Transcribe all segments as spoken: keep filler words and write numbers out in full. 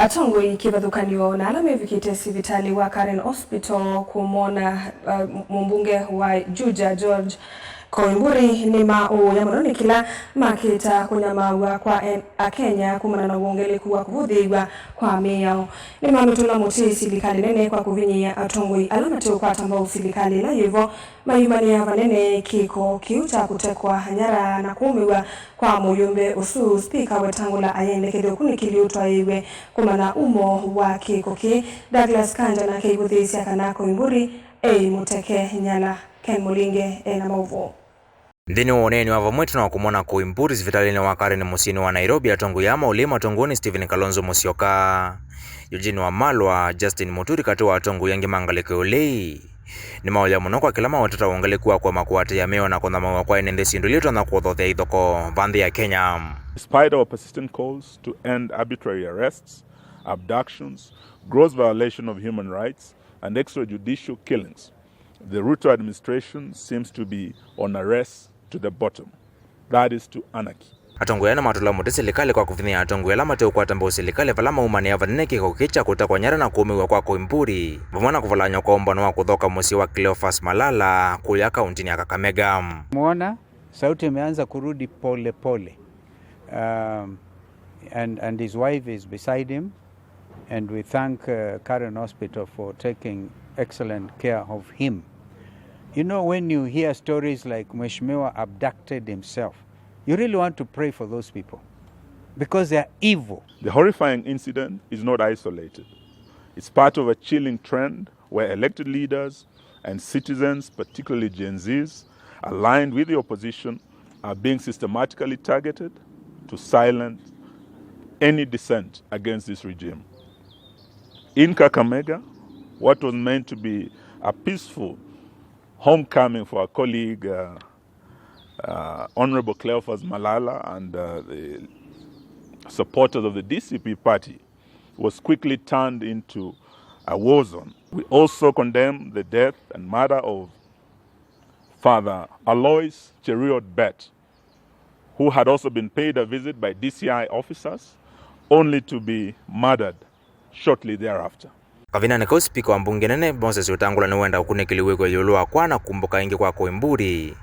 Atongoi kĩvathũkany'o na ala mevikĩte sivitalĩ wa Karen Hospital kũmwona, uh, mũmbunge wa Juja George Koimburi nĩmaũũya mũno nĩ kĩla makĩta kũnyamaaw'a kwa en-, Akenya kumana na wongeleku wa kũvũthĩĩw'a kwa mĩao. Nĩmamitũla mũtĩ silikalĩ nene kwa kũvinyĩĩa atongoi ala mateũkwata mbau silikalĩ ĩla yĩvo, mayumanĩa vanene kĩko kĩu kya kũtekwa nyara na kũũmĩw'a kwa mũyũmbe ũsu, Spika Wetangula ayendekethya ũkunĩkĩli ũtwaĩĩw'e kũmanya umo wa kĩko kĩĩ. Douglas Kanja nake aivũthĩĩsya kana Koimburi eĩ mũteke nyala. Ken Mũlinge e na maũvoo. Nthĩnĩ wa ũneeni wa vamwe ĩtina wa kũmwona Koimburi sivitalĩnĩ wa Karen mũsyĩnĩ wa Nairobi, atongoi aa ma ũlei matongoew'e nĩ Stephen Kalonzo Musyoka, Eugene Wamalwa, Justin Muturi, katĩ wa atongoi angĩ ma ngalĩko ya ũlei, nĩmaũya mũno kwa kĩla maweta ta wongeleku wa kũema kũatĩĩa mĩao na kũnyamaaw'a kwa ene nthĩ syĩndũ ila itonya kũthothea ithokoo va nthĩ ya Kenya. Despite our persistent calls to end arbitrary arrests, abductions, gross violation of human rights, and extrajudicial killings, the Ruto administration seems to be on a race to the bottom. That is to anarchy. Atongoi aa nĩmatũla mũtĩ silikalĩ kwa kũvinyĩĩa atongoi ala mateũkwata mbau silikalĩ vala maumanĩa vanene kĩko kĩĩ kya kũtekwa nyara na kũũmĩw'a kwa Koimburi, vamwe na kũvalany'a kwa ũmbano wa kũthoka mũsyĩ wa Cleophas Malala kũya kauntinĩ ya Kakamega. Mwona, sauti imeanza kurudi pole pole. Um, and, and his wife is beside him. And we thank, uh, Karen Hospital for taking excellent care of him. You know, when you hear stories like Mheshimiwa abducted himself, you really want to pray for those people because they are evil. The horrifying incident is not isolated. It's part of a chilling trend where elected leaders and citizens, particularly Gen Zs, aligned with the opposition, are being systematically targeted to silence any dissent against this regime. In Kakamega, what was meant to be a peaceful homecoming for our colleague, uh, uh, Honorable Cleophas Malala and, uh, the supporters of the D C P party was quickly turned into a war zone. We also condemn the death and murder of Father Alois Cheruiyot Bett, who had also been paid a visit by D C I officers, only to be murdered shortly thereafter. Kavindanĩ kau, spika wa mbunge nene Moses Wetangula nĩwenda ũkunĩkĩli wĩkwe ĩũlũ wa kwaa na kumbũka ĩngĩ kwa Koimburi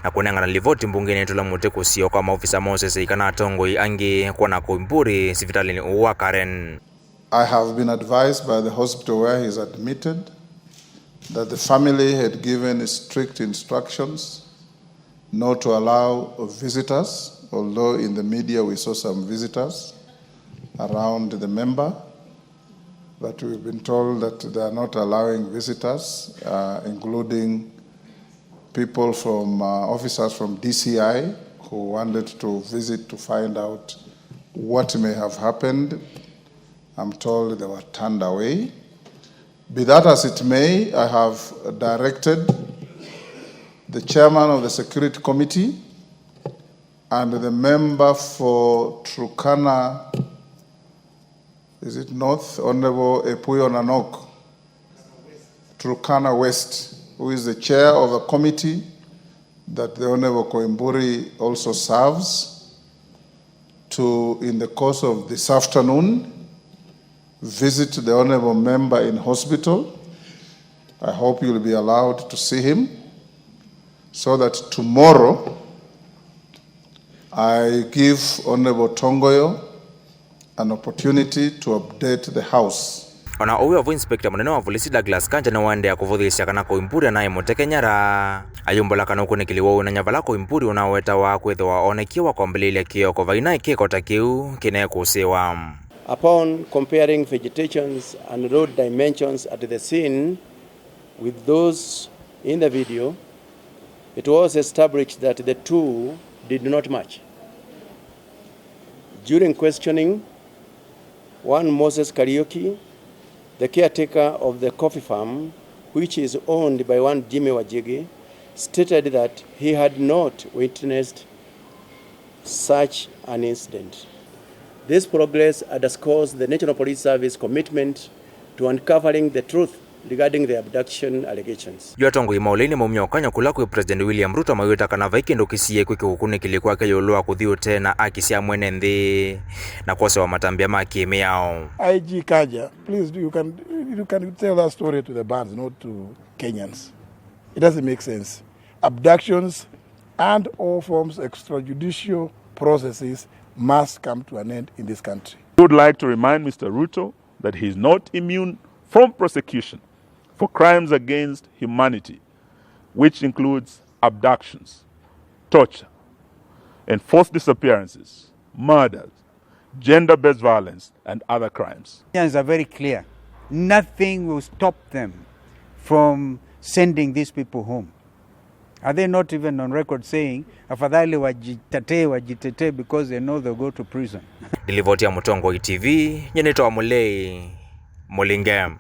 na kũnengana livoti mbungenĩ ĩtũla mũtĩ kũsio kwa maofisa ma ũseseĩ kana atongoi angĩ kwona Koimburi sivitalĩnĩ ũũ wa Karen. I have been advised by the hospital where he is admitted that the family had given strict instructions not to allow visitors, although in the media we saw some visitors around the member, but we've been told that they are not allowing visitors, uh, including people from, uh, officers from D C I who wanted to visit to find out what may have happened. I'm told they were turned away. Be that as it may, I have directed the chairman of the security committee and the member for Turkana, is it North, Honorable Epuyo Nanok, Turkana West, who is the chair of a committee that the Honorable Koimburi also serves, to, in the course of this afternoon, visit the Honorable Member in hospital. I hope you'll be allowed to see him so that tomorrow I give Honorable Tongoyo an opportunity to update the House. O na ũu wĩ o vo, inspector mũnene wa volisi Douglas Kanja nĩwaendeea kũvũthĩĩsya kana Koimburi anaĩ mũteke nyara. Ayumbũla kana ũkunĩkĩli wa ũnanya vala Koimburi ũnawetawa kwĩthĩwa onekie wa kwambĩlĩĩlya kĩoko vainaĩ kĩko ta kĩu kĩneekũsĩĩwa. Upon comparing vegetations and road dimensions at the scene with those in the video, it was established that the two did not match. During questioning, one Moses Kariuki, the caretaker of the coffee farm, which is owned by one Jimmy Wajigi, stated that he had not witnessed such an incident. This progress underscores the National Police Service commitment to uncovering the truth Regarding the abduction allegations. Yu atongoi ma ũlei nĩmaumya ũkany'o kũla kwĩ President William Ruto mawĩta kana vai kĩndũ kĩsiĩe kwĩkĩwa ũkunĩkĩli kwake ĩũlũ wa kũthi ũtee na aki sya mwene nthĩ na kwosewa matambya ma kĩ-mĩao. I G Kaja, please do, you can, you can tell that story to the bands, not to Kenyans. It doesn't make sense. Abductions and all forms of extrajudicial processes must come to an end in this country. I would like to remind Mister Ruto that he is not immune from prosecution for crimes against humanity, which includes abductions, torture, enforced disappearances, murders, gender-based violence, and other crimes. Kenyans are very clear. Nothing will stop them from sending these people home. Are they not even on record saying, "Afadhali wajitetee, wajitetee," because they know they'll go to prison? Ndilivoti ya Mũtongoi T V, nyie nĩtawa Mũlei Mũlinge.